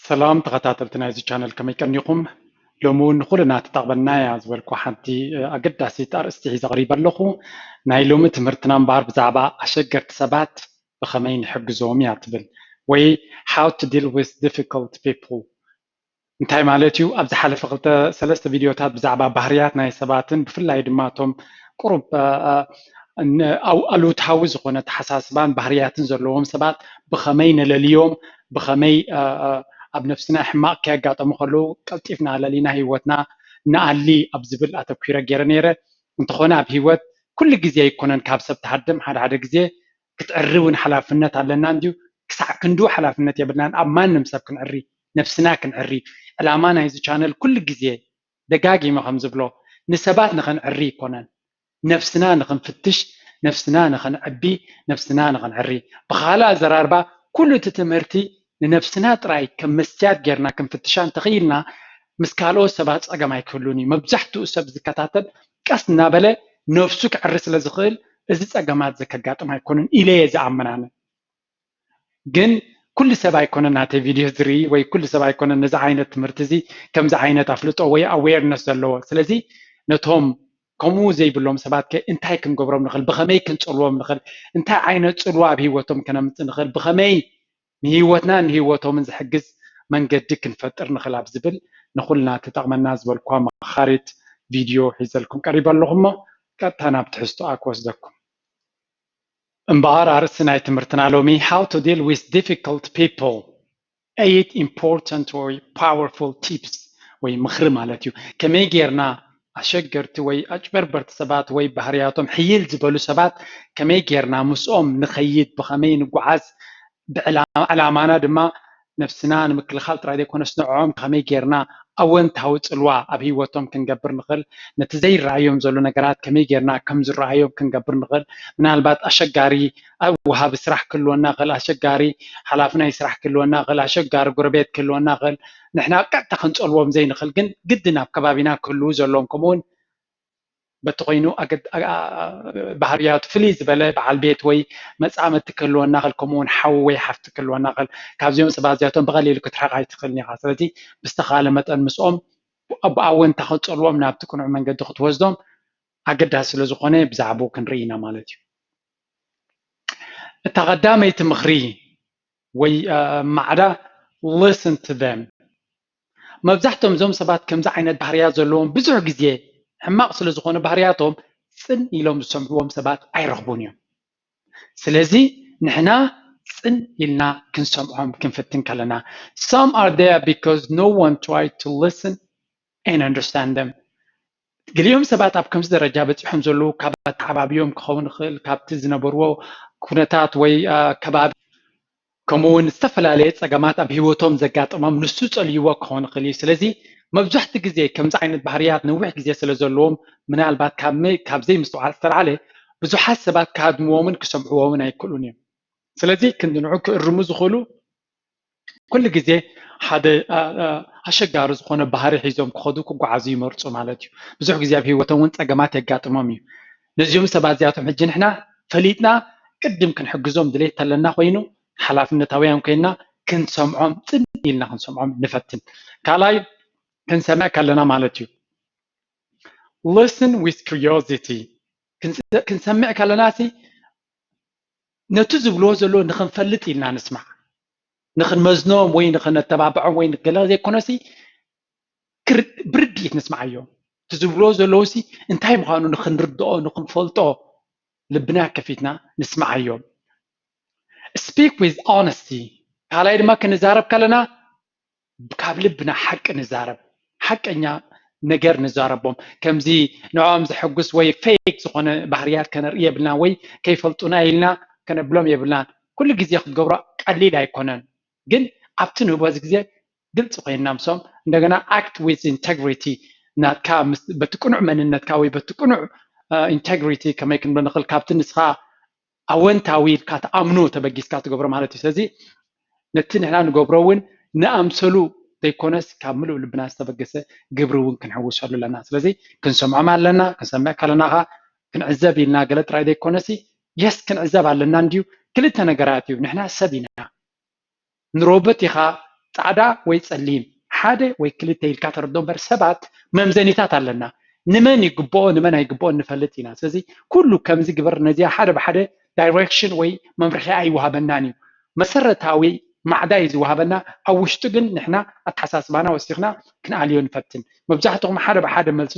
ሰላም ተኸታተልቲ ናይዚ ቻነል፣ ከመይ ቀኒኹም? ሎሚ እውን ንኹልና ትጠቕመና እያ ዝበልኩ ሓንቲ ኣገዳሲት ኣርእስቲ ሒዘ ቀሪበ ኣለኹ። ናይ ሎሚ ትምህርትና እምበኣር ብዛዕባ ኣሸገርቲ ሰባት ብኸመይ ንሕግዞም እያ ትብል፣ ወይ how to deal with difficult people። እንታይ ማለት እዩ? ኣብ ዝሓለፈ ክልተ ሰለስተ ቪድዮታት ብዛዕባ ባህርያት ናይ ሰባትን ብፍላይ ድማ እቶም ቁሩብ ኣሉታዊ ዝኾነ ተሓሳስባን ባህርያትን ዘለዎም ሰባት ብኸመይ ነለልዮም፣ ብኸመይ ኣብ ነፍስና ሕማቕ ከየጋጠሙ ከለዉ ቀልጢፍና ለሊና ህይወትና ንኣሊ ኣብ ዝብል ኣተኲረ ገይረ ነይረ። እንተኾነ ኣብ ህይወት ኩሉ ግዜ ኣይኮነን ካብ ሰብ ትሃድም፣ ሓደ ሓደ ግዜ ክትዕሪ እውን ሓላፍነት ኣለና እንድዩ። ክሳዕ ክንድኡ ሓላፍነት የብልናን ኣብ ማንም ሰብ ክንዕሪ፣ ነፍስና ክንዕሪ። ዕላማ ናይዚ ቻነል ኩሉ ግዜ ደጋጊመ ከም ዝብሎ ንሰባት ንኸንዕሪ ኣይኮነን፣ ነፍስና ንኽንፍትሽ፣ ነፍስና ንኸንዕቢ፣ ነፍስና ንኸንዕሪ። ብኻልእ ኣዘራርባ ኩሉ እቲ ትምህርቲ ንነፍስና ጥራይ ከም መስትያት ጌርና ክንፍትሻ እንተኽኢልና ምስ ካልኦት ሰባት ጸገም ኣይክህሉን እዩ። መብዛሕትኡ ሰብ ዝከታተል ቀስ እናበለ ነፍሱ ክዕሪ ስለ ዝኽእል እዚ ጸገማት ዘከጋጥም ኣይኮኑን ኢለ እየ ዝኣምን ኣነ። ግን ኩሉ ሰብ ኣይኮነን ናተይ ቪድዮ ዝርኢ ወይ ኩሉ ሰብ ኣይኮነን ነዚ ዓይነት ትምህርቲ እዚ ከምዚ ዓይነት ኣፍልጦ ወይ ኣዌርነስ ዘለዎ። ስለዚ ነቶም ከምኡ ዘይብሎም ሰባት ከ እንታይ ክንገብሮም ንኽእል? ብኸመይ ክንጽልዎም ንኽእል? እንታይ ዓይነት ጽልዋ ኣብ ህይወቶም ከነምጽእ ንኽእል? ብኸመይ ንህይወትና ንህይወቶምን ዝሕግዝ መንገዲ ክንፈጥር ንኽእል ኣብ ዝብል ንኹልና ትጠቕመና ዝበልኩዋ መኻሪት ቪድዮ ሒዘልኩም ቀሪበ ኣለኹ። እሞ ቀጥታ ናብ ትሕዝቶኣ ክወስደኩም። እምበኣር ኣርእስቲ ናይ ትምህርትና ሎሚ how to deal with difficult people, eight important ወይ powerful tips ወይ ምኽሪ ማለት እዩ። ከመይ ጌርና ኣሸገርቲ ወይ ኣጭበርበርቲ ሰባት ወይ ባህርያቶም ሕይል ዝበሉ ሰባት ከመይ ጌርና ምስኦም ንኸይድ፣ ብኸመይ ንጓዓዝ፣ ብዕላማና ድማ ነፍስና ንምክልኻል ጥራይ ዘይኮነስ ንዕኦም ከመይ ጌርና ኣወንታዊ ጽልዋ ኣብ ህይወቶም ክንገብር ንኽእል፣ ነቲ ዘይረኣዮም ዘሎ ነገራት ከመይ ጌርና ከም ዝረኣዮም ክንገብር ንኽእል፣ ምናልባት ኣሸጋሪ ወሃቢ ስራሕ ክህልወና ኽእል፣ ኣሸጋሪ ሓላፊ ናይ ስራሕ ክህልወና ኽእል፣ ኣሸጋሪ ጎረቤት ክህልወና ኽእል፣ ንሕና ቀጥታ ክንጸልዎም ዘይንኽእል ግን ግድን ኣብ ከባቢና ክህልዉ ዘለዎም ከምኡውን በቲ ኮይኑ ባህርያቱ ፍልይ ዝበለ በዓል ቤት ወይ መጻምድቲ ክህልወና ኽእል፣ ከምኡ እውን ሓው ወይ ሓፍቲ ክህልወና ኽእል። ካብዚኦም ሰባት እዚኣቶም ብቐሊሉ ክትርሕቕ ኣይትኽእልን ኢኻ። ስለዚ ብዝተኻለ መጠን ምስኦም ብኣወንታ ክትጸልዎም ናብቲ ቅኑዕ መንገዲ ክትወስዶም ኣገዳሲ ስለ ዝኾነ ብዛዕባኡ ክንርኢ ኢና ማለት እዩ። እታ ቀዳመይቲ ምኽሪ ወይ ማዕዳ listen to them። መብዛሕትኦም እዞም ሰባት ከምዚ ዓይነት ባህርያት ዘለዎም ብዙሕ ግዜ ሕማቕ ስለ ዝኾነ ባህርያቶም ጽን ኢሎም ዝሰምዕዎም ሰባት ኣይረኽቡን እዮም። ስለዚ ንሕና ጽን ኢልና ክንሰምዖም ክንፍትን ከለና some are there because no one tried to listen and understand them። ገሊኦም ሰባት ኣብ ከምዚ ደረጃ በጺሖም ዘለዉ ካብ ኣተዓባብዮም ክኸውን ይኽእል፣ ካብቲ ዝነበርዎ ኩነታት ወይ ከባቢ ከምኡ እውን ዝተፈላለየ ጸገማት ኣብ ህይወቶም ዘጋጠሞም ንሱ ጸልይዎ ክኸውን ይኽእል እዩ። ስለዚ መብዛሕትኡ ግዜ ከምዚ ዓይነት ባህርያት ነዊሕ ግዜ ስለ ዘለዎም ምናልባት ካብ ዘይምስትውዓል ዝተላዕለ ብዙሓት ሰባት ክሃድምዎምን ክሰምዕዎምን ኣይክእሉን እዮም። ስለዚ ክንዲ ንዑ ክእርሙ ዝኽእሉ ኩሉ ግዜ ሓደ ኣሸጋሪ ዝኾነ ባህሪ ሒዞም ክኸዱ ክጓዓዙ ይመርፁ ማለት እዩ። ብዙሕ ግዜ ኣብ ህይወቶም እውን ጸገማት የጋጥሞም እዩ። ነዚኦም ሰባት እዚኣቶም ሕጂ ንሕና ፈሊጥና ቅድም ክንሕግዞም ድሌት ተለና ኮይኑ ሓላፍነታውያን ኮይና ክንሰምዖም ጽን ኢልና ክንሰምዖም ንፈትን። ካልኣይ ክንሰምዕ ከለና ማለት እዩ። Listen with curiosity። ክንሰምዕ ከለና ሲ ነቲ ዝብልዎ ዘሎ ንኽንፈልጥ ኢልና ንስማዕ። ንኽንመዝኖም ወይ ንኽነተባብዖም ወይ ንገለ ዘይኮነሲ ብርድኢት ንስምዓዮም። እቲ ዝብልዎ ዘለዉ ሲ እንታይ ምዃኑ ንኽንርድኦ ንኽንፈልጦ ልብና ከፊትና ንስምዓዮም። Speak with honesty። ካልኣይ ድማ ክንዛረብ ከለና ካብ ልብና ሓቂ ንዛረብ፣ ሓቀኛ ነገር ንዛረቦም። ከምዚ ንዕኦም ዘሐጉስ ወይ ፌክ ዝኾነ ባህርያት ከነርኢ የብልና ወይ ከይፈልጡና ኢልና ከነብሎም የብልናን። ኩሉ ግዜ ክትገብሮ ቀሊል ኣይኮነን፣ ግን ኣብቲ ንህቦ ግዜ ግልፂ ኮይንና ምሶም እንደገና act with integrity ናትካ በቲ ቅኑዕ መንነትካ ወይ በቲ ቅኑዕ integrity ከመይ ክንብሎ ንኽእል ካብቲ ንስኻ ኣወንታዊ ኢልካ ትኣምኖ ተበጊስካ ትገብሮ ማለት እዩ። ስለዚ ነቲ ንሕና ንገብሮ እውን ንኣምሰሉ ዘይኮነስ ካብ ምሉእ ልብና ዝተበገሰ ግብሪ እውን ክንሕውሰሉ ኣለና። ስለዚ ክንሰምዖም ኣለና። ክንሰምዕ ከለና ኸ ክንዕዘብ ኢልና ገለ ጥራይ ዘይኮነሲ የስ ክንዕዘብ ኣለና እንድዩ። ክልተ ነገራት እዩ። ንሕና ሰብ ኢና። ንሮቦት ኢኻ ፃዕዳ ወይ ፀሊም፣ ሓደ ወይ ክልተ ኢልካ ተረዶ እምበር ሰባት መምዘኒታት ኣለና። ንመን ይግብኦ ንመን ኣይግብኦ እንፈልጥ ኢና። ስለዚ ኩሉ ከምዚ ግበር ነዚኣ ሓደ ብሓደ ዳይሬክሽን ወይ መምርሒ ኣይወሃበናን እዩ። መሰረታዊ ማዕዳ እዩ ዝወሃበና። ኣብ ውሽጡ ግን ንሕና ኣተሓሳስባና ወሲኽና ክንኣልዮ ንፈትን። መብዛሕትኹም ሓደ ብሓደ መልሲ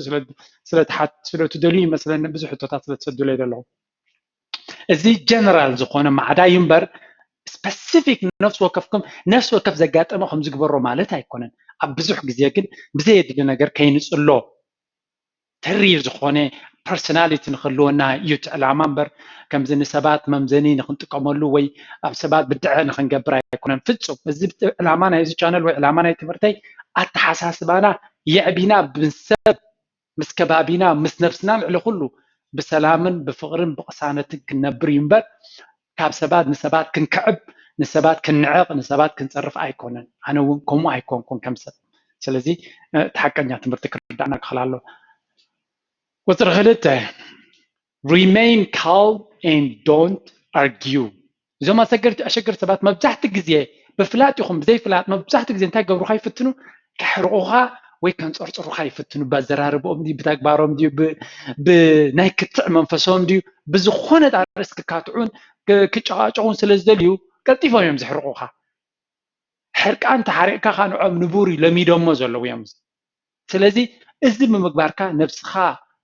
ስለ ትደልዩ ይመስለኒ ብዙሕ ሕቶታት ስለ ትሰዱለይ ዘለኹም። እዚ ጀነራል ዝኾነ ማዕዳ እዩ እምበር ስፐሲፊክ ነፍሲ ወከፍኩም ነፍሲ ወከፍ ዘጋጠመ ከም ዝግበሮ ማለት ኣይኮነን። ኣብ ብዙሕ ግዜ ግን ብዘየድሊ ነገር ከይንፅሎ ተሪር ዝኾነ ፐርሶናሊቲ ንክህልወና እዩ እቲ ዕላማ እምበር ከምዚ ንሰባት መምዘኒ ንክንጥቀመሉ ወይ ኣብ ሰባት ብድዐ ንክንገብር ኣይኮነን ፍፁም። እዚ ዕላማ ናይዚ ቻነል ወይ ዕላማ ናይ ትምህርተይ ኣተሓሳስባና የዕቢና ምስ ሰብ ምስ ከባቢና ምስ ነብስና ልዕሊ ኩሉ ብሰላምን ብፍቕርን ብቕሳነትን ክንነብር እዩ እምበር ካብ ሰባት ንሰባት ክንክዕብ ንሰባት ክንዕቕ ንሰባት ክንፀርፍ ኣይኮነን። ኣነ እውን ከምኡ ኣይኮንኩን ከም ሰብ። ስለዚ እቲ ሓቀኛ ትምህርቲ ክርዳእና ክኽእል ኣሎ። ቁፅሪ ክልተ remain calm and don't argue። እዞም ኣሸገርቲ ሰባት መብዛሕቲ ግዜ ብፍላጥ ይኹን ብዘይፍላጥ መብዛሕቲ ግዜ እንታይ ገብሩካ ይፍትኑ? ከሕርቑኻ ወይ ከንፀርፅሩካ ይፍትኑ። ብኣዘራርብኦም ድዩ ብተግባሮም ድዩ ብናይ ክትዕ መንፈሶም ድዩ ብዝኾነ ኣርእስቲ ክካትዑን ክጨቃጨቁን ስለ ዝደልዩ ቀልጢፎም እዮም ዘሕርቑኻ። ሕርቃን ተሓሪቕካ ከዓ ንዖም ንቡር እዩ ለሚዶሞ ዘለዉ እዮም። ስለዚ እዚ ብምግባርካ ነብስኻ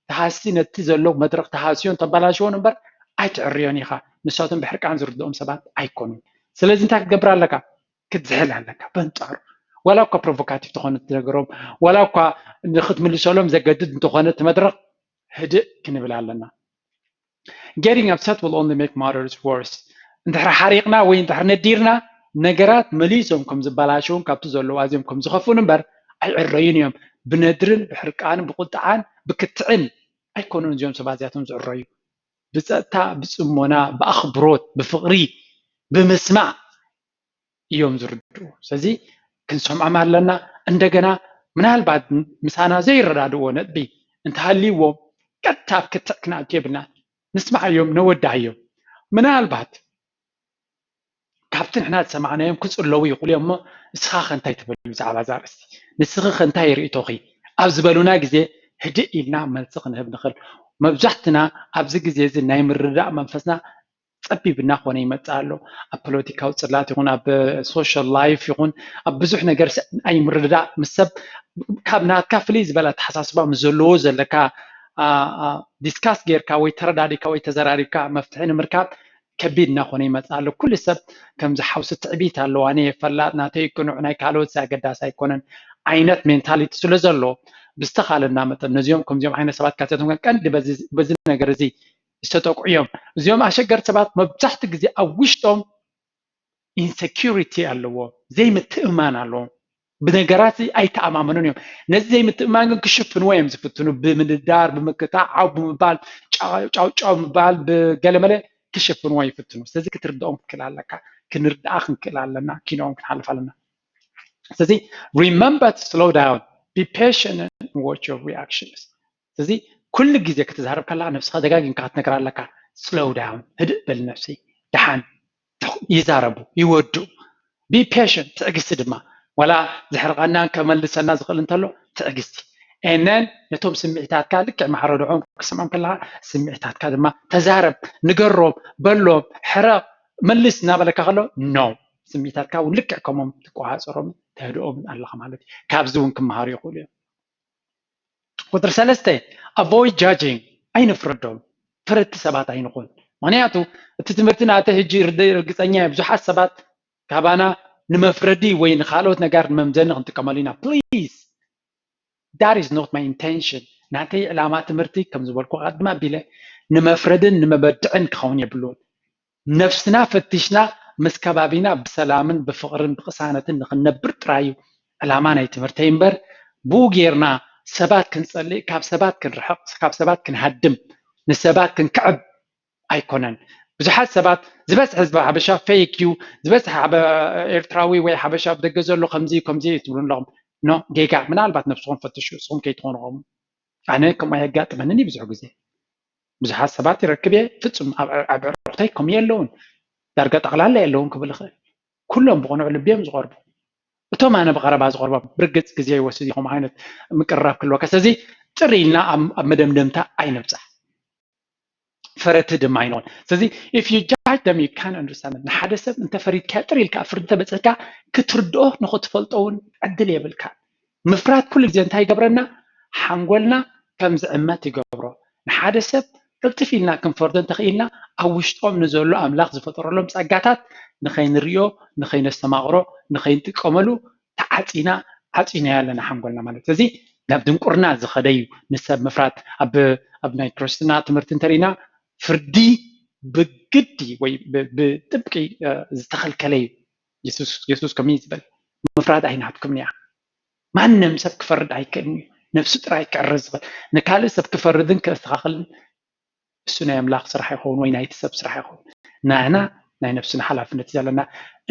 ተሃሲ ነቲ ዘሎ መድረኽ ተሃስዮን ተበላሽዎን እምበር ኣይትዕርዮን ኢኻ። ንሳቶም ብሕርቃን ዝርድኦም ሰባት ኣይኮኑን። ስለዚ እንታይ ክትገብር ኣለካ? ክትዝሕል ኣለካ በንጻሩ። ዋላ እኳ ፕሮቮካቲቭ ተኾነ እቲ ነገሮም ዋላ እኳ ንክትምልሰሎም ዘገድድ እንተኾነ እቲ መድረኽ ህድእ ክንብል ኣለና። Getting upset will only make matters worse። እንድሕር ሓሪቕና ወይ እንድሕር ነዲርና ነገራት መሊሶም ከም ዝበላሸውን ካብቲ ዘለዉ ኣዝዮም ከም ዝኸፍኡን እምበር ኣይዕረዩን እዮም። ብነድርን ብሕርቃንን ብቁጥዓን ብክትዕን ኣይኮኑን እዚኦም ሰባት እዚኣቶም ዝዕረዩ። ብፀጥታ፣ ብፅሞና፣ ብኣኽብሮት፣ ብፍቕሪ፣ ብምስማዕ እዮም ዝርድኡ። ስለዚ ክንሰምዖም ኣለና። እንደገና ምናልባት ምሳና ዘይረዳድዎ ነጥቢ እንተሃልይዎም ቀጥታ ኣብ ክትዕ ክንኣቱ የብልና። ንስማዓዮም፣ ነወድሃዮም። ምናልባት ካብቲ ንሕና ዝሰማዕናዮም ክፅለዉ ይኽእሉ እዮም እሞ ንስኻ ከ እንታይ ትብል ብዛዕባ እዛ ኣርእስቲ? ንስኺ ከ እንታይ ርእይቶኺ? ኣብ ዝበሉና ግዜ ህድእ ኢልና መልሲ ክንህብ ንኽእል። መብዛሕትና ኣብዚ ግዜ እዚ ናይ ምርዳእ መንፈስና ፀቢብና ኮነ ይመፅእ ኣሎ። ኣብ ፖለቲካዊ ፅላት ይኹን ኣብ ሶሻል ላይፍ ይኹን ኣብ ብዙሕ ነገር ኣይምርዳእ ምስ ሰብ ካብ ናትካ ፍልይ ዝበለ ኣተሓሳስባ ምስ ዘለዎ ዘለካ ዲስካስ ጌርካ ወይ ተረዳዲካ ወይ ተዘራሪብካ መፍትሒ ንምርካብ ከቢድ እናኾነ ይመፅእ ኣሎ። ኩሉ ሰብ ከምዚ ሓውሲ ትዕቢት ኣለዎ። ኣነ የፈላጥ ናተይ ቅኑዕ ናይ ካልኦት ኣገዳሲ ኣይኮነን ዓይነት ሜንታሊቲ ስለ ዘሎ ብዝተኻለና መጠን ነዚኦም ከምዚኦም ዓይነት ሰባት ካትያቶም ቀንዲ በዚ ነገር እዚ ዝተጠቁ እዮም። እዚኦም ኣሸገርቲ ሰባት መብዛሕትኡ ግዜ ኣብ ውሽጦም ኢንሰኪሪቲ ኣለዎም፣ ዘይምትእማን ኣለዎም። ብነገራት ኣይተኣማመኑን እዮም። ነዚ ዘይምትእማን ግን ክሽፍንዎ እዮም ዝፍትኑ። ብምንዳር፣ ብምክታዕ፣ ዓው ብምባል፣ ጫው ጫው ምባል፣ ብገለመለ ክሽፍንዎ ይፍትኑ። ስለዚ ክትርድኦም ክትክእል ኣለካ። ክንርድኣ ክንክእል ኣለና። ኪንኦም ክንሓልፍ ኣለና። ስለዚ remember to slow down, be patient and watch your reactions። ስለዚ ኩሉ ግዜ ክትዛረብ ከለካ ነብስኻ ደጋጊምካ ክትነግር ኣለካ። ስሎው ዳውን፣ ህድእ በል ነብሲ፣ ደሓን ይዛረቡ፣ ይወድኡ። Be patient፣ ትዕግስቲ ድማ ዋላ ዘሕርቐና ከመልሰና ዝኽእል እንተሎ ትዕግስቲ። And then ነቶም ስምዒታትካ ልክዕ ማዕረ ድዖም ክሰምዖም ከለካ ስምዒታትካ ድማ ተዛረብ፣ ንገሮም፣ በሎም፣ ሕረቕ፣ መልስ እናበለካ ከሎ no፣ ስምዒታትካ እውን ልክዕ ከምኦም ትቆሃፀሮምን ተህድኦምን ኣለኻ ማለት እዩ። ካብዚ እውን ክመሃሩ ይኽእሉ እዮም። ቁፅሪ ሰለስተ avoid judging፣ ኣይንፍረዶም፣ ፈረድቲ ሰባት ኣይንኹን። ምክንያቱ እቲ ትምህርቲ ናተ ሕጂ ርግፀኛ ብዙሓት ሰባት ካባና ንመፍረዲ ወይ ንካልኦት ነጋር ንመምዘኒ ክንጥቀመሉ ኢና። Please, that is not my intention። ናተይ ዕላማ ትምህርቲ ከም ዝበልኩ ቀድም ኣቢለ ንመፍረድን ንመበድዕን ክኸውን የብሉን። ነፍስና ፈቲሽና ምስ ከባቢና ብሰላምን ብፍቕርን ብቕሳነትን ንኽንነብር ጥራይ እዩ ዕላማ ናይ ትምህርተይ እምበር ብኡ ጌርና ሰባት ክንጸልእ ካብ ሰባት ክንርሕቕ ካብ ሰባት ክንሃድም ንሰባት ክንክዕብ ኣይኮነን። ብዙሓት ሰባት ዝበዝሐ ህዝቢ ሓበሻ ፌክ እዩ ዝበዝሐ ኤርትራዊ ወይ ሓበሻ ኣብ ደገ ዘሎ ከምዚ እዩ ከምዚ እዩ ትብሉ ኣለኹም። ኖ ጌጋ ምናልባት ነብስኹም ፈትሹ እስኹም ከይትኾኑ ኹም ኣነ ከምኡ ኣየጋጥመንን እዩ ብዙሕ ግዜ ብዙሓት ሰባት ይረክብ እየ ፍፁም ኣብ ዕርቁተይ ከምኡ የለውን ዳርጋ ጠቕላላ የለውን ክብል ይኽእል ኩሎም ብቕኑዕ ልቢ እዮም ዝቐርቡ እቶም ኣነ ብቐረባ ዝቐርቦም። ብርግጽ ግዜ ይወስድ እዩ ከምኡ ዓይነት ምቅርራብ ክህልወካ። ስለዚ ጥር ኢልና ኣብ መደምደምታ ኣይንብጻሕ። ፈረድቲ ድማ ኣይንኹን። ስለዚ if you judge them, you can't understand them. ንሓደ ሰብ እንተፈሪድካዮ ጥር ኢልካ ፍርዲ እንተበጺሕካ ክትርድኦ ንኽትፈልጦ እውን ዕድል የብልካን። ምፍራድ ኩሉ ግዜ እንታይ ይገብረና? ሓንጎልና ከም ዝዕመት ይገብሮ። ንሓደ ሰብ ቅልጥፍ ኢልና ክንፈርዶ እንተኽኢልና ኣብ ውሽጦም ንዘሎ ኣምላኽ ዝፈጠረሎም ጸጋታት ንኸይንርእዮ፣ ንኸይነስተማቕሮ፣ ንኸይንጥቀመሉ ተዓጺና ዓጺናዮ ኣለና ሓንጎልና ማለት። ስለዚ ናብ ድንቁርና ዝኸደ እዩ ንሰብ ምፍራድ። ኣብ ኣብ ናይ ክርስትና ትምህርቲ እንተሪእና ፍርዲ ብግዲ ወይ ብጥብቂ ዝተኸልከለ እዩ። የሱስ ከምኡ ዝበል ምፍራድ ኣይናትኩም እያ። ማንም ሰብ ክፈርድ ኣይክእልን እዩ። ነብሱ ጥራይ ክዕረዝ ዝኽእል ንካልእ ሰብ ክፈርድን ከስተኻኽልን እሱ ናይ ኣምላኽ ስራሕ ይኸውን ወይ ናይቲ ሰብ ስራሕ ይኸውን። ናህና ናይ ነብስና ሓላፍነት እዩ ዘለና።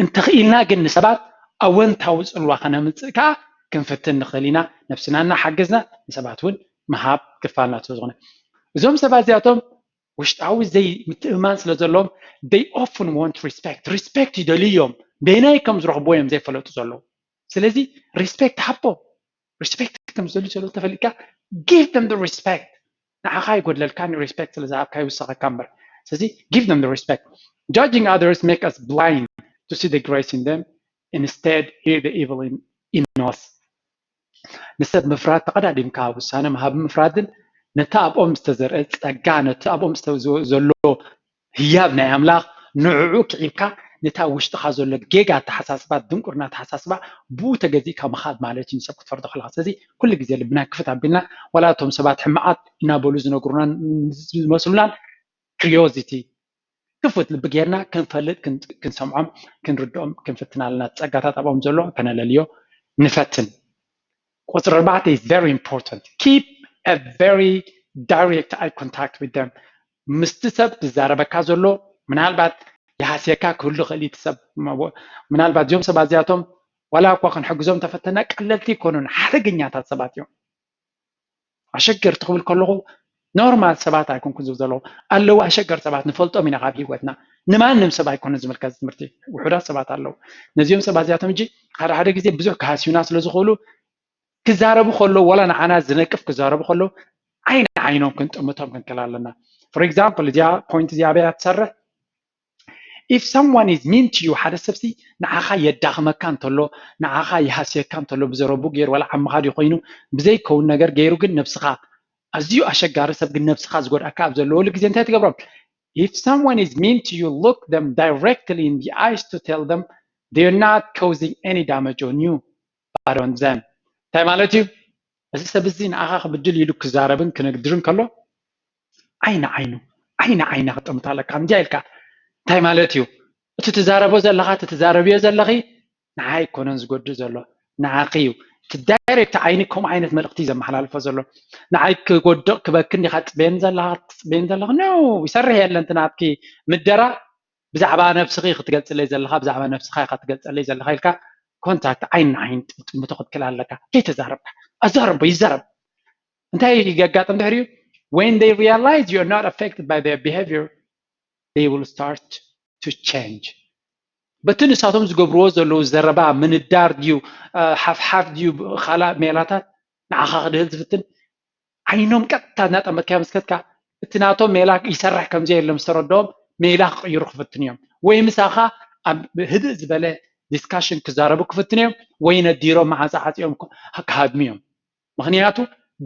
እንተኽኢልና ግን ንሰባት ኣወንታዊ ጽልዋ ከነምጽእ ከኣ ክንፍትን ንኽእል ኢና። ነብስና እናሓገዝና ንሰባት እውን ምሃብ ክፋልና ስለ ዝኾነ እዞም ሰባት እዚኣቶም ውሽጣዊ ዘይምትእምማን ስለ ዘለዎም they often want respect። ሪስፔክት ይደልዩ እዮም። በየናይ ከም ዝረኽብዎ እዮም ዘይፈለጡ ዘለዉ። ስለዚ ሪስፔክት ሃቦ። ሪስፔክት ከም ዝደልዩ ዘሎ ተፈሊጥካ give them the respect። ንዓኻ ይጎድለልካን ሪስፔክት ስለ ዝሃብካ ይውሰኸካ እምበር። ስለዚ give them the respect። Judging others make us blind to see the grace in them, instead hear the evil in, in us። ንሰብ ምፍራድ ተቐዳዲምካ ውሳነ ምሃብ ምፍራድን ነቲ ኣብኦም ዝተዘርአ ጸጋ ነቲ ኣብኦም ዘሎ ህያብ ናይ ኣምላኽ ንዕዑ ክዒብካ ነታ ውሽጥኻ ዘሎ ጌጋ ኣተሓሳስባ ድንቁርና ኣተሓሳስባ ብኡ ተገዚእካ ምኻድ ማለት እዩ ንሰብ ክትፈርዶ ከለኻ። ስለዚ ኩሉ ግዜ ልብና ክፍት ኣቢልና ዋላ እቶም ሰባት ሕማቓት እናበሉ ዝነግሩና ዝመስሉናን ክሪዮዚቲ ክፉት ልቢ ጌርና ክንፈልጥ ክንሰምዖም ክንርድኦም ክንፍትን ኣለና። ጸጋታት ኣብኦም ዘሎ ከነለልዮ ንፈትን። ቁጽሪ ኣርባዕተ is very important. Keep a very direct eye contact with them. ምስቲ ሰብ ዝዛረበካ ዘሎ ምናልባት ይሃስየካ ክህሉ ይኽእል እቲ ሰብ። ምናልባት እዚኦም ሰባት እዚኣቶም ዋላ እኳ ክንሕግዞም ተፈተና ቀለልቲ ይኮኑን ሓደገኛታት ሰባት እዮም። ኣሸገርቲ ክብል ከለኹ ኖርማል ሰባት ኣይኮንኩን ዝብል ዘለኹ ኣለዉ ኣሸገር ሰባት ንፈልጦም ኢና ካብ ህይወትና። ንማንም ሰብ ኣይኮነ ዝምልከት ትምህርቲ። ውሑዳት ሰባት ኣለዉ። ነዚኦም ሰባት እዚኣቶም እጂ ሓደ ሓደ ግዜ ብዙሕ ክሃስዩና ስለ ዝኽእሉ ክዛረቡ ከለዉ ዋላ ንዓና ዝነቅፍ ክዛረቡ ከለዉ ዓይኒ ዓይኖም ክንጥምቶም ክንክእል ኣለና። For example እዚኣ ፖይንት እዚኣ ኣበይ እያ ትሰርሕ? If someone is mean to you ሓደ ሰብሲ ንዓኻ የዳኽመካ እንተሎ ንዓኻ ይሃስየካ እንተሎ ብዘረቡ ገይሩ ዋላ ዓምኻ ድዩ ኮይኑ ብዘይከውን ነገር ገይሩ ግን ነብስኻ ኣዝዩ ኣሸጋሪ ሰብ ግን ነብስኻ ዝጎድኣካ ኣብ ዘለወሉ ግዜ እንታይ ትገብሮም? If someone is mean to you, look them directly in the eyes to tell them they're not causing any damage on you but on them. እንታይ ማለት እዩ? እዚ ሰብ እዚ ንዓኻ ክብድል ኢሉ ክዛረብን ክነግድርን ከሎ ዓይኒ ዓይኑ ዓይኒ ዓይና ክጥምታ ኣለካ። ከምዚኣ ኢልካ እንታይ ማለት እዩ? እቲ ትዛረቦ ዘለኻ እቲ ትዛረብዮ ዘለኺ ንዓይ ኣይኮነን ዝጎድእ ዘሎ ንዓኺ እዩ። እቲ ዳይሬክት ዓይኒ ከምኡ ዓይነት መልእኽቲ እዩ ዘመሓላልፎ ዘሎ። ንዓይ ክጎድእ ክበኪ እንዲኻ ትጽበየኒ ዘለኻ ትጽበየኒ ዘለኺ ነው ይሰርሕ የለን እቲ ናትኪ ምደራ ብዛዕባ ነብስኺ ክትገልጽለይ ዘለኻ ብዛዕባ ነብስኻ ኢኻ ትገልጸለይ ዘለኻ ኢልካ ኮንታክት ዓይኒ ንዓይኒ ጥምቶ ክትክል ኣለካ። ከይተዛረብካ ኣዛረቦ ይዛረብ። እንታይ የጋጥም ድሕሪኡ? When they realize you are not affected by their behavior, they will start to change. በቲ ንሳቶም ዝገብርዎ ዘለዉ ዘረባ ምንዳር ድዩ ሓፍሓፍ ድዩ ካልእ ሜላታት ንዓኻ ክድህል ዝፍትን ዓይኖም ቀጥታ እናጠመትካዮም ስከትካ እቲ ናቶም ሜላ ይሰርሕ ከምዘየሎም ዝተረድኦም ሜላ ክቕይሩ ክፍትን እዮም ወይ ምሳኻ ኣብ ህድእ ዝበለ ዲስካሽን ክዛረቡ ክፍትን እዮም ወይ ነዲሮም መዓፃ ዓፂኦም ክሃድሙ እዮም። ምክንያቱ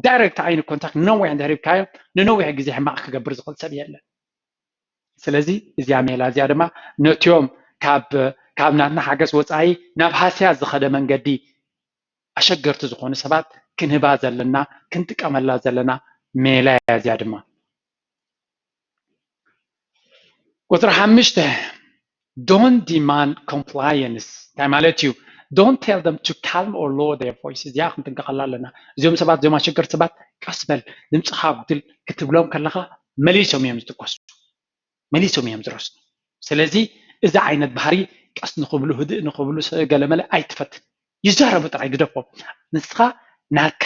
ዳይሬክት ዓይኒ ኮንታክት ንነዊሕ እንድሕር ሂብካዮ ንነዊሕ ግዜ ሕማቕ ክገብር ዝኽእል ሰብ የለን። ስለዚ እዚኣ ሜላ እዚኣ ድማ ነቲኦም ካብ ናትና ሓገዝ ወፃኢ ናብ ሃስያ ዝኸደ መንገዲ ኣሸገርቲ ዝኾኑ ሰባት ክንህባ ዘለና ክንጥቀመላ ዘለና ሜላ እያ። እዚኣ ድማ ቁፅሪ ሓሙሽተ don't demand compliance እንታይ ማለት እዩ? Don't tell them to calm or lower their voice እዚኣ ክንጥንቀቐላ ኣለና። እዚኦም ሰባት እዚኦም ኣሸገርቲ ሰባት ቀስ በል ድምፅኻ ኣጉድል ክትብሎም ከለኻ መሊሶም እዮም ዝጥቀሱ መሊሶም እዮም ዝረስኑ። ስለዚ እዚ ዓይነት ባህሪ ቀስ ንኽብሉ ህድእ ንኽብሉ ገለመለ ኣይትፈትን። ይዛረቡ ጥራይ ግደፎም። ንስኻ ናትካ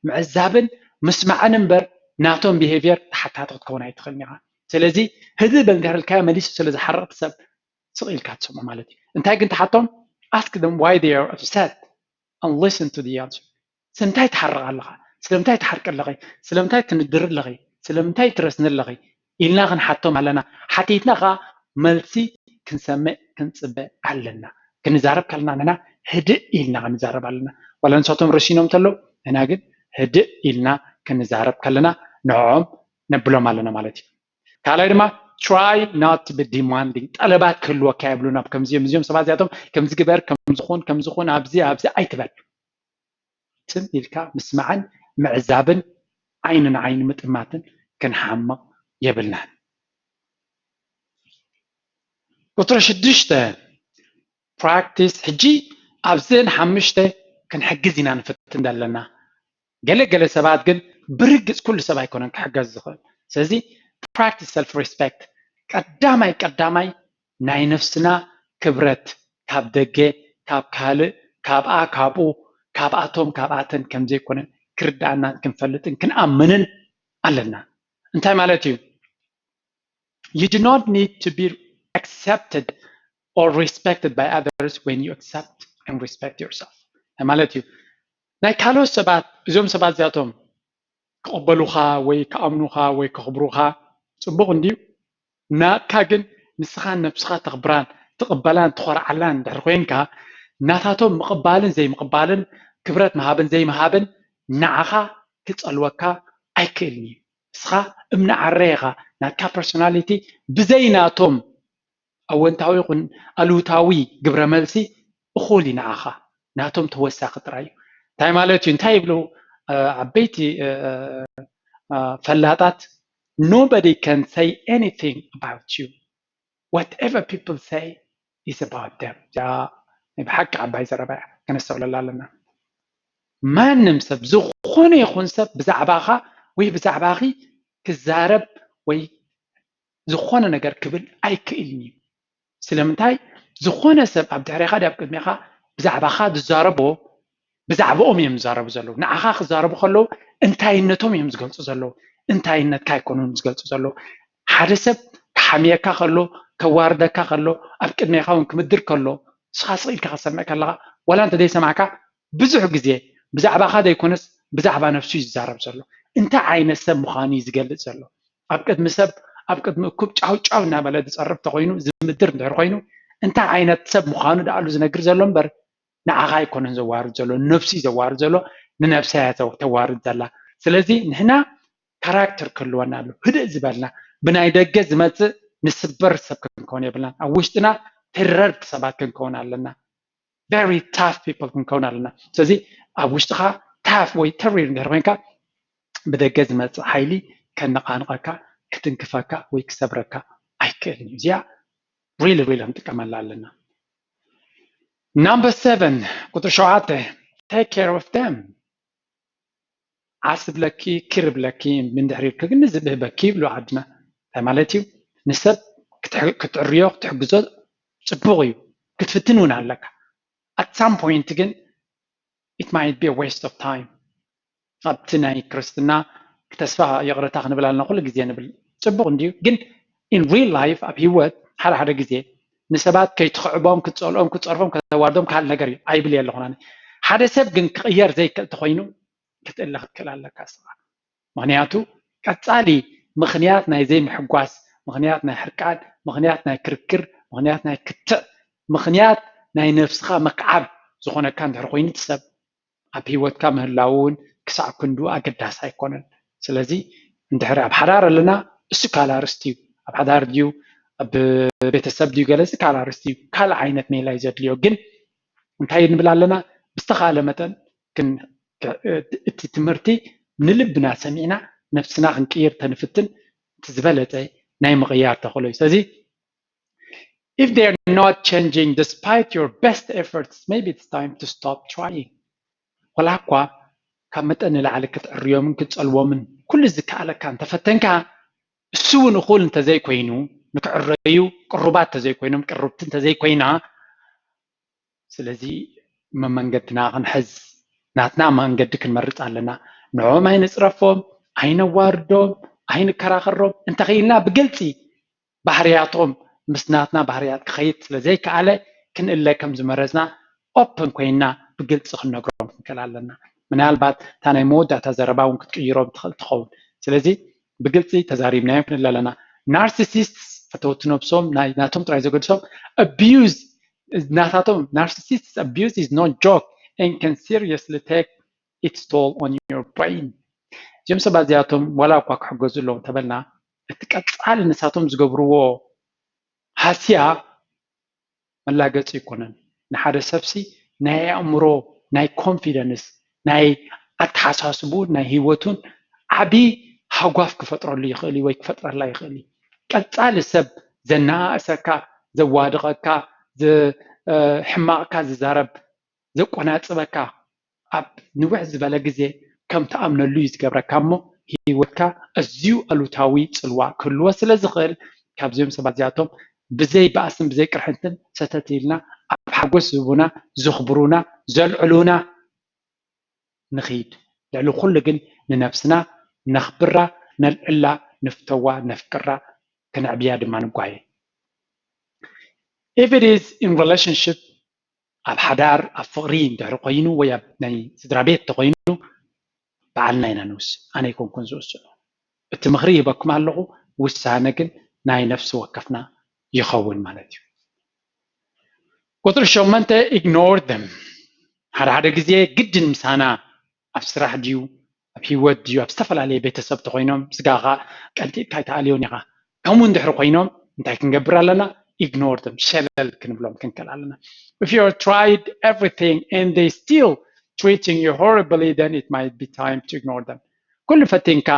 ምዕዛብን ምስማዕን እምበር ናቶም ቢሄቪየር ተሓታቲ ክትከውን ኣይትኽእልን ኢኻ። ስለዚ ህድእ በል እንድሕር ኢልካዮ መሊሱ ስለ ዝሓርቕ እቲ ሰብ ስቕ ኢልካ ትሰምዖ ማለት እዩ። እንታይ ግን ትሓቶም? Ask them why they are upset. and listen to the answer. ስለምንታይ ትሓርቕ ኣለኻ? ስለምንታይ ትሓርቂ ኣለኺ? ስለምንታይ ትንድሪ ኣለኺ? ስለምንታይ ትረስኒ ኣለኺ? ኢልና ክንሓቶም ኣለና። ሓቲትና ኸዓ መልሲ ክንሰምዕ ክንፅበ ኣለና። ክንዛረብ ከለና ንሕና ህድእ ኢልና ክንዛረብ ኣለና። ዋላ ንሳቶም ረሲኖም እንተለዉ ንሕና ግን ህድእ ኢልና ክንዛረብ ከለና ንዕኦም ነብሎም ኣለና ማለት እዩ። ካልኣይ ድማ try not to be demanding፣ ጠለባት ክህልወካ የብሉን። ኣብ ከምዚኦም እዚኦም ሰባት እዚኣቶም ከምዚ ግበር፣ ከምዝኹን ከምዝኹን ኣብዚ ኣብዚ ኣይትበል። ትም ኢልካ ምስማዕን ምዕዛብን ዓይኒ ንዓይኒ ምጥማትን ክንሓምቕ የብልናን። ቁፅሪ ሽዱሽተ practice። ሕጂ ኣብዘን ሓሙሽተ ክንሕግዝ ኢና ንፍትን ዘለና። ገለ ገለ ሰባት ግን ብርግፅ ኩሉ ሰብ ኣይኮነን ክሕገዝ ዝኽእል። ስለዚ practice self respect፣ ቀዳማይ ቀዳማይ ናይ ነፍስና ክብረት ካብ ደገ ካብ ካልእ ካብኣ ካብኡ ካብኣቶም ካብኣተን ከምዘይኮነ ክርዳኣናን ክንፈልጥን ክንኣምንን ኣለና። እንታይ ማለት እዩ? You do not need to be accepted or respected by others when you accept and respect yourself ማለት እዩ። ናይ ካልኦት ሰባት እዞም ሰባት እዚኣቶም ክቕበሉኻ ወይ ክኣምኑኻ ወይ ከኽብሩኻ ፅቡቕ እንድዩ። ናትካ ግን ንስኻ ነብስኻ ተኽብራን ትቕበላን ትኾርዓላን እንድሕር ኮይንካ ናታቶም ምቕባልን ዘይምቕባልን ክብረት ምሃብን ዘይምሃብን ንዓኻ ክፀልወካ ኣይክእልን እዩ። ንስኻ እምኒ ዓረ ኢኻ። ናትካ personality ብዘይ ናቶም ኣወንታዊ ይኹን ኣሉታዊ ግብረ መልሲ እኹል እዩ ንዓኻ። ናቶም ተወሳኺ ጥራይ እዩ። እንታይ ማለት እዩ? እንታይ ይብሉ ዓበይቲ ፈላጣት? Nobody can say anything about you. Whatever people say is about them። እዚኣ ናይ ብሓቂ ዓባይ ዘረባ እያ፣ ከነስተውዕለላ ኣለና። ማንም ሰብ፣ ዝኾነ ይኹን ሰብ ብዛዕባኻ ወይ ብዛዕባኺ ክዛረብ ወይ ዝኾነ ነገር ክብል ኣይክእልን እዩ። ስለምንታይ? ዝኾነ ሰብ ኣብ ድሕሬኻ ድዩ ኣብ ቅድሜኻ ብዛዕባኻ ዝዛረቦ ብዛዕባኦም እዮም ዝዛረቡ ዘለዉ። ንዓኻ ክዛረቡ ከለዉ እንታይነቶም እዮም ዝገልፁ ዘለዉ፣ እንታይነትካ ኣይኮኑን ዝገልፁ ዘለዉ። ሓደ ሰብ ክሓምየካ ከሎ፣ ከዋርደካ ከሎ፣ ኣብ ቅድሜኻ እውን ክምድር ከሎ፣ ንስኻ ስቕ ኢልካ ክትሰምዕ ከለኻ ዋላ እንተዘይሰማዕካ ብዙሕ ግዜ ብዛዕባኻ ዘይኮነስ ብዛዕባ ነፍሱ እዩ ዝዛረብ ዘሎ። እንታይ ዓይነት ሰብ ምዃኑ እዩ ዝገልፅ ዘሎ። ኣብ ቅድሚ ሰብ ኣብ ቅድሚ እኩብ ጫው ጫው እናበለ ዝፀርፍ ተኮይኑ ዝምድር እንድሕር ኮይኑ እንታይ ዓይነት ሰብ ምዃኑ ደኣሉ ዝነግር ዘሎ እምበር ንዓኻ ኣይኮነን ዘዋርድ ዘሎ፣ ነፍሱ እዩ ዘዋርድ ዘሎ። ንነብሳ እያ ተዋርድ ዘላ። ስለዚ ንሕና ካራክተር ክህልወና ኣሎ። ህድእ ዝበልና ብናይ ደገ ዝመፅእ ንስበር ሰብ ክንከውን የብልናን። ኣብ ውሽጥና ተረርቲ ሰባት ክንከውን ኣለና። Very tough people ክንከውን ኣለና። ስለዚ ኣብ ውሽጥኻ ታፍ ወይ ተሪር እንድሕር ኮይንካ ብደገ ዝመፅእ ሓይሊ ከነቓንቐካ ክትንክፈካ ወይ ክሰብረካ ኣይክእልን እዩ። እዚኣ really really ክንጥቀመላ ኣለና። Number seven ቁፅሪ ሸውዓተ take care of them። ዓስብለኪ ክርብለኪ ምንድሕር ኢልኪ ግን ንዝብህበኪ ይብሉ ዓድና። እንታይ ማለት እዩ? ንሰብ ክትዕርዮ ክትሕግዞ ፅቡቕ እዩ፣ ክትፍትን እውን ኣለካ። At some point ግን it might be a waste of time። ኣብቲ ናይ ክርስትና ተስፋ ይቕረታ ክንብል ኣለና ኩሉ ግዜ ንብል። ፅቡቕ እንድዩ፣ ግን in real life ኣብ ህይወት ሓደ ሓደ ግዜ ንሰባት ከይትኽዕቦም ክትፀልኦም ክትፀርፎም ከተዋርዶም ካልእ ነገር እዩ ኣይብል እየ ኣለኹ። ሓደ ሰብ ግን ክቕየር ዘይክእል ተኮይኑ ክትእለ ክትክእል ኣለካ እስኻ። ምክንያቱ ቀፃሊ ምክንያት ናይ ዘይምሕጓስ፣ ምክንያት ናይ ሕርቃን፣ ምክንያት ናይ ክርክር፣ ምክንያት ናይ ክትዕ፣ ምክንያት ናይ ነብስኻ ምክዓብ ዝኾነካ እንድሕር ኮይኑ እቲ ሰብ ኣብ ህይወትካ ምህላው እውን ክሳዕ ክንዱ ኣገዳሲ ኣይኮነን። ስለዚ እንድሕር ኣብ ሓዳር ኣለና እሱ ካልእ ኣርእስቲ እዩ። ኣብ ሓዳር ድዩ ኣብ ቤተሰብ ድዩ ገለ እዚ ካልእ ኣርእስቲ እዩ። ካልእ ዓይነት ሜላ እዩ ዘድልዮ። ግን እንታይ ንብል ኣለና? ብዝተኻለ መጠን እቲ ትምህርቲ ንልብና ሰሚዕና ነብስና ክንቅይር ተንፍትን እቲ ዝበለፀ ናይ ምቕያር ተኽእሎ እዩ። ስለዚ if they are not changing despite your best efforts, maybe it's time to stop trying። ወላ እኳ ካብ መጠን ንላዕሊ ክትዕርዮምን ክትፀልዎምን ኩሉ ዝከኣለካ እንተፈተንካ እሱ እውን እኹል እንተዘይኮይኑ ንክዕረዩ ቅሩባት እንተዘይኮይኖም ቅርብቲ እንተዘይኮይና ስለዚ መመንገድና ክንሕዝ ናትና መንገዲ ክንመርፅ ኣለና። ንዕኦም ኣይንፅረፎም፣ ኣይነዋርዶም፣ ኣይንከራኸሮም። እንተኽኢልና ብግልፂ ባህርያቶም ምስ ናትና ባህርያት ክኸይድ ስለዘይከኣለ ክንእለ ከም ዝመረፅና ኦፕን ኮይንና ብግልፂ ክንነግሮም ክንክእል ኣለና። ምናልባት እታ ናይ መወዳእታ ዘረባ እውን ክትቅይሮ ትኽእል ትኸውን። ስለዚ ብግልፂ ተዛሪብናዮም ክንብል ኣለና። ናርሲሲስት ፈተውቲ ነብሶም ናቶም ጥራይ ዘገድሶም፣ abuse ናታቶም፣ narcissist abuse is no joke and can seriously take its toll on your brain። እዚኦም ሰባት እዚኣቶም ዋላ እኳ ክሕገዙ ኣለዎም ተበልና፣ እቲ ቀፃሊ ንሳቶም ዝገብርዎ ሃስያ መላገፂ ኣይኮነን። ንሓደ ሰብሲ ናይ ኣእምሮ፣ ናይ ኮንፊደንስ፣ ናይ ኣተሓሳስቡን ናይ ህይወቱን ዓብዪ ሃጓፍ ክፈጥረሉ ይኽእል እዩ ወይ ክፈጥረላ ይኽእል እዩ። ቀፃሊ ሰብ ዘነኣእሰካ፣ ዘዋድቐካ፣ ሕማቕካ ዝዛረብ፣ ዘቆናፅበካ፣ ኣብ ንውሕ ዝበለ ግዜ ከም ትኣምነሉ እዩ ዝገብረካ። እሞ ህይወትካ ኣዝዩ ኣሉታዊ ፅልዋ ክህልዎ ስለ ዝኽእል፣ ካብዚኦም ሰባት እዚኣቶም ብዘይ ባእስን ብዘይ ቅርሕንትን ሰተት ኢልና ኣብ ሓጎስ ዝህቡና፣ ዘኽብሩና፣ ዘልዕሉና ንኽይድ። ልዕሊ ኩሉ ግን ንነብስና ነኽብራ፣ ነልዕላ፣ ንፍተዋ፣ ነፍቅራ፣ ክነዕብያ ድማ ንጓየ። If it is in relationship፣ ኣብ ሓዳር ኣብ ፍቕሪ እንድሕሪ ኮይኑ ወይ ኣብ ናይ ስድራ ቤት ተኮይኑ በዓልና ኢና ንውስን፣ ኣነ ኣይኮንኩን ዝውስኖ። እቲ ምኽሪ ይህበኩም ኣለኹ፣ ውሳነ ግን ናይ ነፍሲ ወከፍና ይኸውን ማለት እዩ። ቁፅሪ ሸሞንተ፣ ignore them። ሓደ ሓደ ግዜ ግድን ምሳና ኣብ ስራሕ ድዩ ኣብ ህይወት ድዩ ኣብ ዝተፈላለየ ቤተሰብ ተኮይኖም ስጋኻ ቀንጢጥካ ኣይትኣልዮን ኢኻ። ከምኡ እንድሕሪ ኮይኖም እንታይ ክንገብር ኣለና? Ignore them፣ ሸለል ክንብሎም ክንክእል ኣለና። If you tried everything and they still treating you horribly, then it might be time to ignore them። ኩሉ ፈቲንካ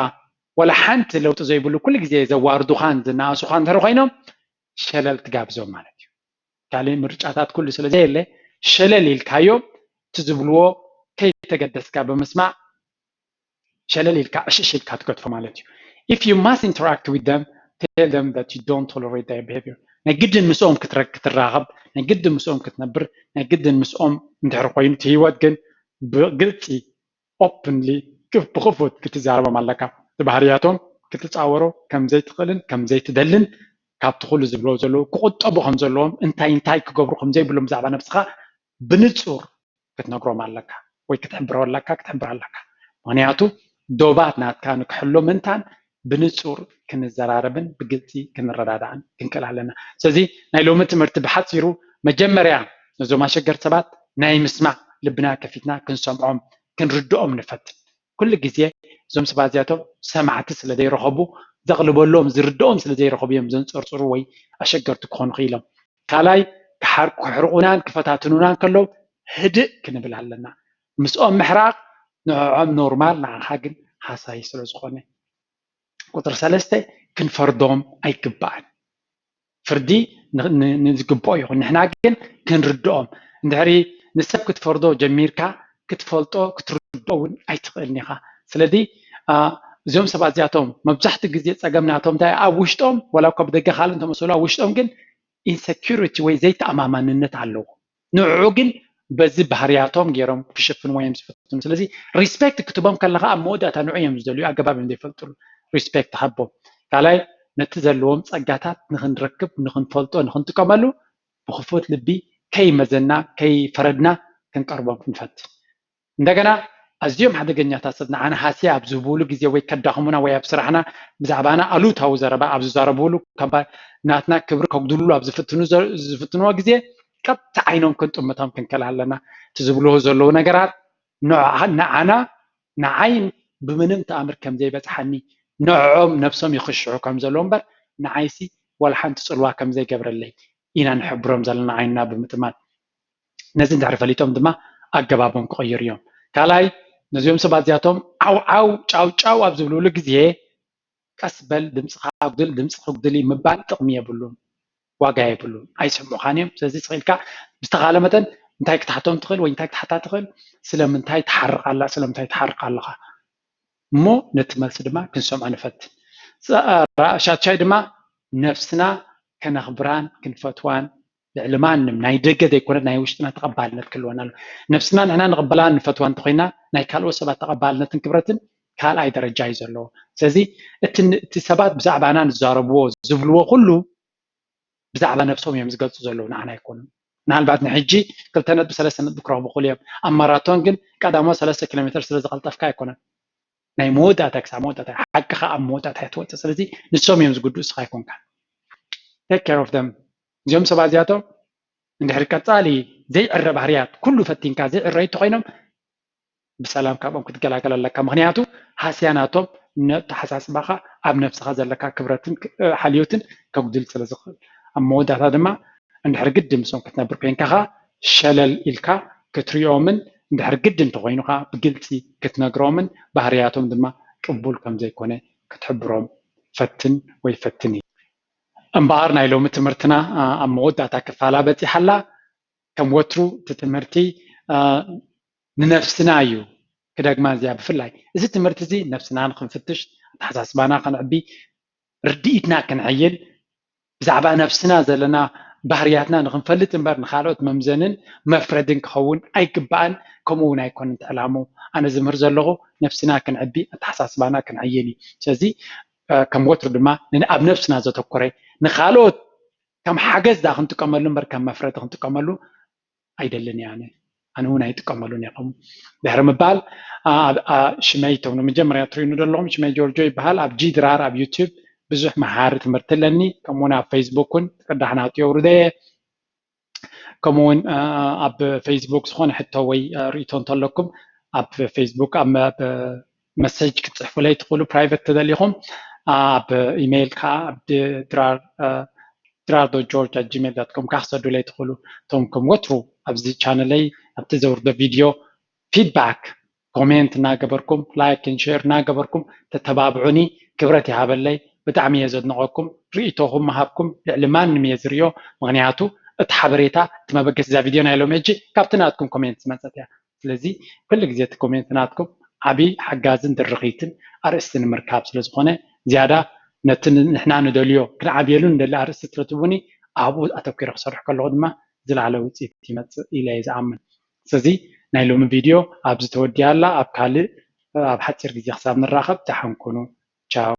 ወላ ሓንቲ ለውጢ ዘይብሉ ኩሉ ግዜ ዘዋርዱኻን ዝነኣሱኻ እንድሕሪ ኮይኖም ሸለል ትጋብዞም ማለት እዩ። ካልእ ምርጫታት ኩሉ ስለ ዘየለ ሸለል ኢልካዮም፣ እቲ ዝብልዎ ከይተገደስካ ብምስማዕ ሸለል ኢልካ ዕሽሽ ኢልካ ትገድፎ ማለት እዩ። If you must interact with them, tell them that you don't tolerate their behavior። ናይ ግድን ምስኦም ክትረ- ክትራኸብ፣ ናይ ግድን ምስኦም ክትነብር፣ ናይ ግድን ምስኦም እንድሕር ኮይኑ እቲ ህይወት ግን ብግልፂ openly ብክፉት ክትዛረቦም ኣለካ። እቲ ባህርያቶም ክትፃወሮ ከምዘይትኽእልን ከምዘይትደልን፣ ካብቲ ኩሉ ዝብሎ ዘለዉ ክቁጠቡ ከም ዘለዎም፣ እንታይ እንታይ ክገብሩ ከም ዘይብሎም ብዛዕባ ነብስኻ ብንፁር ክትነግሮም ኣለካ ወይ ክትሕብሮ ኣለካ ክትሕብር ኣለካ። ምክንያቱ ዶባት ናትካ ንክሕሎ ምንታን ብንፁር ክንዘራረብን ብግልፂ ክንረዳዳእን ክንክእል ኣለና። ስለዚ ናይ ሎሚ ትምህርቲ ብሓፂሩ መጀመርያ ነዞም ኣሸገርቲ ሰባት ናይ ምስማዕ ልብና ከፊትና ክንሰምዖም ክንርድኦም ንፈትን። ኩሉ ግዜ እዞም ሰባት እዚኣቶም ሰማዕቲ ስለ ዘይረኸቡ ዘቕልበሎም ዝርድኦም ስለ ዘይረኸቡ እዮም ዘንፀርፅሩ ወይ ኣሸገርቲ ክኾኑ ክኢሎም። ካልኣይ ክሓር- ክሕርቑናን ክፈታትኑናን ከለዉ ህድእ ክንብል ኣለና። ምስኦም ምሕራቕ ንዕዖም ኖርማል ንዓኻ ግን ሃሳይ ስለ ዝኾነ። ቁፅሪ ሰለስተ ክንፈርዶም ኣይግባእን። ፍርዲ ን- ን- ንዝግብኦ ይኹን ንሕና ግን ክንርድኦም። እንድሕሪ ንሰብ ክትፈርዶ ጀሚርካ ክትፈልጦ ክትርድኦ እውን ኣይትኽእልን ኢኻ። ስለዚ እዚኦም ሰባት እዚኣቶም መብዛሕትኡ ግዜ ፀገም ናቶም እንታይ ኣብ ውሽጦም ዋላ እኳ ብደገ ካልእ እንተመሰሉ ኣብ ውሽጦም ግን ኢንሰኪሪቲ ወይ ዘይተኣማማንነት ኣለዎ። ንዕዑ ግን በዚ ባህርያቶም ገይሮም ክሽፍንዎ እዮም ዝፍትኑ። ስለዚ ሪስፔክት ክትቦም ከለካ ኣብ መወዳእታ ንዑ እዮም ዝደልዩ ኣገባብ እዮም ዘይፈልጥሉ። ሪስፔክት ሃቦም። ካልኣይ ነቲ ዘለዎም ፀጋታት ንክንረክብ ንክንፈልጦ ንክንጥቀመሉ ብክፉት ልቢ ከይመዘና ከይፈረድና ክንቀርቦም ክንፈትን። እንደገና ኣዝዮም ሓደገኛታት ሰብ ንዓና ሃስያ ኣብ ዝህብሉ ግዜ ወይ ከዳኽሙና ወይ ኣብ ስራሕና ብዛዕባና ኣሉታዊ ዘረባ ኣብ ዝዛረብሉ ናትና ክብሪ ከጉድልሉ ኣብ ዝፍትኑ ዝፍትንዎ ግዜ ቀጥታ ዓይኖም ክንጥምቶም ክንክእል ኣለና። እቲ ዝብልዎ ዘለዉ ነገራት ንዓና ንዓይ ብምንም ተኣምር ከም ዘይበፅሓኒ ንዕኦም ነብሶም ይኽሽሑ ከም ዘለዉ እምበር ንዓይሲ ዋላ ሓንቲ ፅልዋ ከም ዘይገብረለይ ኢና ንሕብሮም ዘለና ዓይንና ብምጥማት። ነዚ እንድሕሪ ፈሊጦም ድማ ኣገባቦም ክቕይሩ እዮም። ካልኣይ ነዚኦም ሰባት እዚኣቶም ዓው ዓው ጫው ጫው ኣብ ዝብልሉ ግዜ ቀስ በል ድምፅኻ ኣጉድል ድምፂ ክጉድል እዩ ምባል ጥቕሚ የብሉን፣ ዋጋ የብሉን፣ ኣይሰምዑኻን እዮም። ስለዚ ስቕ ኢልካ ብዝተኻለ መጠን እንታይ ክትሓቶም ትኽእል ወይ እንታይ ክትሓታ ትኽእል፣ ስለምንታይ ትሓርቕ ኣላ፣ ስለምንታይ ትሓርቕ ኣለኻ እሞ ነቲ መልሲ ድማ ክንሰምዖ ንፈትን። ሻድሻይ ድማ ነብስና ከነኽብራን ክንፈትዋን ልዕሊ ማንም ናይ ደገ ዘይኮነት ናይ ውሽጥና ተቐባልነት ክህልወና ኣሎ። ነብስና ንሕና ንቕበላን ንፈትዋን እንተኮይና ናይ ካልኦት ሰባት ተቐባልነትን ክብረትን ካልኣይ ደረጃ እዩ ዘለዎ። ስለዚ እቲ ሰባት ብዛዕባና ንዛረብዎ ዝብልዎ ኩሉ ብዛዕባ ነብሶም እዮም ዝገልፁ ዘለዉ፣ ንዓና ኣይኮኑን። ምናልባት ንሕጂ ክልተ ነጥቢ ሰለስተ ነጥቢ ክረኽቡ ክእሉ እዮም። ኣብ ማራቶን ግን ቀዳሞ ሰለስተ ኪሎ ሜትር ስለ ዝቐልጠፍካ ኣይኮነን። ናይ መወዳእታ ክሳብ መወዳእታ ሓቅኻ ኣብ መወዳእታ እያ ትወፅእ። ስለዚ ንሶም እዮም ዝጉድኡ፣ እስኻ ኣይኮንካ። Take care of them። እዚኦም ሰባት እዚኣቶም እንድሕር ቀፃሊ ዘይዕረ ባህርያት ኩሉ ፈቲንካ ዘይዕረ እንተኮይኖም ብሰላም ካብኦም ክትገላገል ኣለካ። ምክንያቱ ሃስያ ናቶም ነተሓሳስባኻ ኣብ ነብስኻ ዘለካ ክብረትን ሓልዮትን ከጉድል ስለ ዝኽእል። ኣብ መወዳእታ ድማ እንድሕር ግዲ ምስኦም ክትነብር ኮይንካ ኸዓ ሸለል ኢልካ ክትሪኦምን እንድሕር ግዲ እንተኮይኑ ኸዓ ብግልፂ ክትነግሮምን ባህርያቶም ድማ ቅቡል ከም ዘይኮነ ክትሕብሮም ፈትን ወይ ፈትኒ። እምበኣር ናይ ሎሚ ትምህርትና ኣብ መወዳእታ ክፋላ በፂሓ ኣላ። ከም ወትሩ እቲ ትምህርቲ ንነፍስና እዩ ክደግማ እዚኣ ብፍላይ እዚ ትምህርቲ እዚ ነፍስና ንክንፍትሽ ኣተሓሳስባና ከንዕቢ ርድኢትና ክንዕይል ብዛዕባ ነፍስና ዘለና ባህርያትና ንክንፈልጥ እምበር ንካልኦት መምዘንን መፍረድን ክኸውን ኣይግባእን። ከምኡ እውን ኣይኮነን ትዕላሙ ኣነ ዝምህር ዘለኹ ነፍስና ክንዕቢ ኣተሓሳስባና ክንዕይል እዩ። ስለዚ ከም ወትሩ ድማ ኣብ ነፍስና ዘተኮረ ንካልኦት ከም ሓገዝ ዳ ክንጥቀመሉ እምበር ከም መፍረዲ ክንጥቀመሉ ኣይደልን እየ ኣነ ኣነ እውን ኣይጥቀመሉን እየ ከምኡ ድሕሪ ምባል ሽመይ እቶም ንመጀመርያ ትሪእኑ ዘለኹም ሽመይ ጆርጆ ይበሃል ኣብ ጂ ድራር ኣብ ዩቱብ ብዙሕ መሃሪ ትምህርቲ ኣለኒ ከምኡውን ኣብ ፌስቡክ እውን ቅዳሕ ናውጢ የውርደ እየ ከምኡውን ኣብ ፌስቡክ ዝኾነ ሕቶ ወይ ርእቶ እንተለኩም ኣብ ፌስቡክ ኣብ መሰጅ ክትፅሕፉለይ ትኽእሉ ፕራይቨት ተደሊኹም ኣብ ኢሜይል ከዓ ኣብ ድራር ድራርዶ ጆርጅ ኣት ጂሜል ዳት ኮም ከዓ ክሰዱለይ ትኽእሉ እቶም ከም ወትሩ ኣብዚ ቻነለይ ኣብቲ ዘውርዶ ቪድዮ ፊድባክ ኮሜንት እናገበርኩም ላይክ ን ሼር እናገበርኩም ተተባብዑኒ ክብረት ይሃበለይ ብጣዕሚ እየ ዘድንቐኩም ርእቶኹም ምሃብኩም ልዕሊ ማንም እየ ዝርዮ ምክንያቱ እቲ ሓበሬታ እቲ መበገሲ እዛ ቪድዮ ናይ ሎም ሕጂ ካብቲ ናትኩም ኮሜንት ዝመፀት እያ ስለዚ ኩሉ ግዜ እቲ ኮሜንት ናትኩም ዓብይ ሓጋዝን ድርኺትን ኣርእስቲ ንምርካብ ስለዝኾነ ዝያዳ ነቲ ንሕና ንደልዮ ክንዓብየሉ ንደሊ ኣርእስቲ ስለትቡኒ ኣብኡ ኣተኪረ ክሰርሕ ከለኹ ድማ ዝለዓለ ውፅኢት ይመፅእ ኢለ እየ ዝኣምን ስለዚ ናይ ሎሚ ቪድዮ ኣብዚ ተወዲኣ ኣላ ኣብ ካልእ ኣብ ሓፂር ግዜ ክሳብ ንራኸብ ደሓን ኩኑ ቻው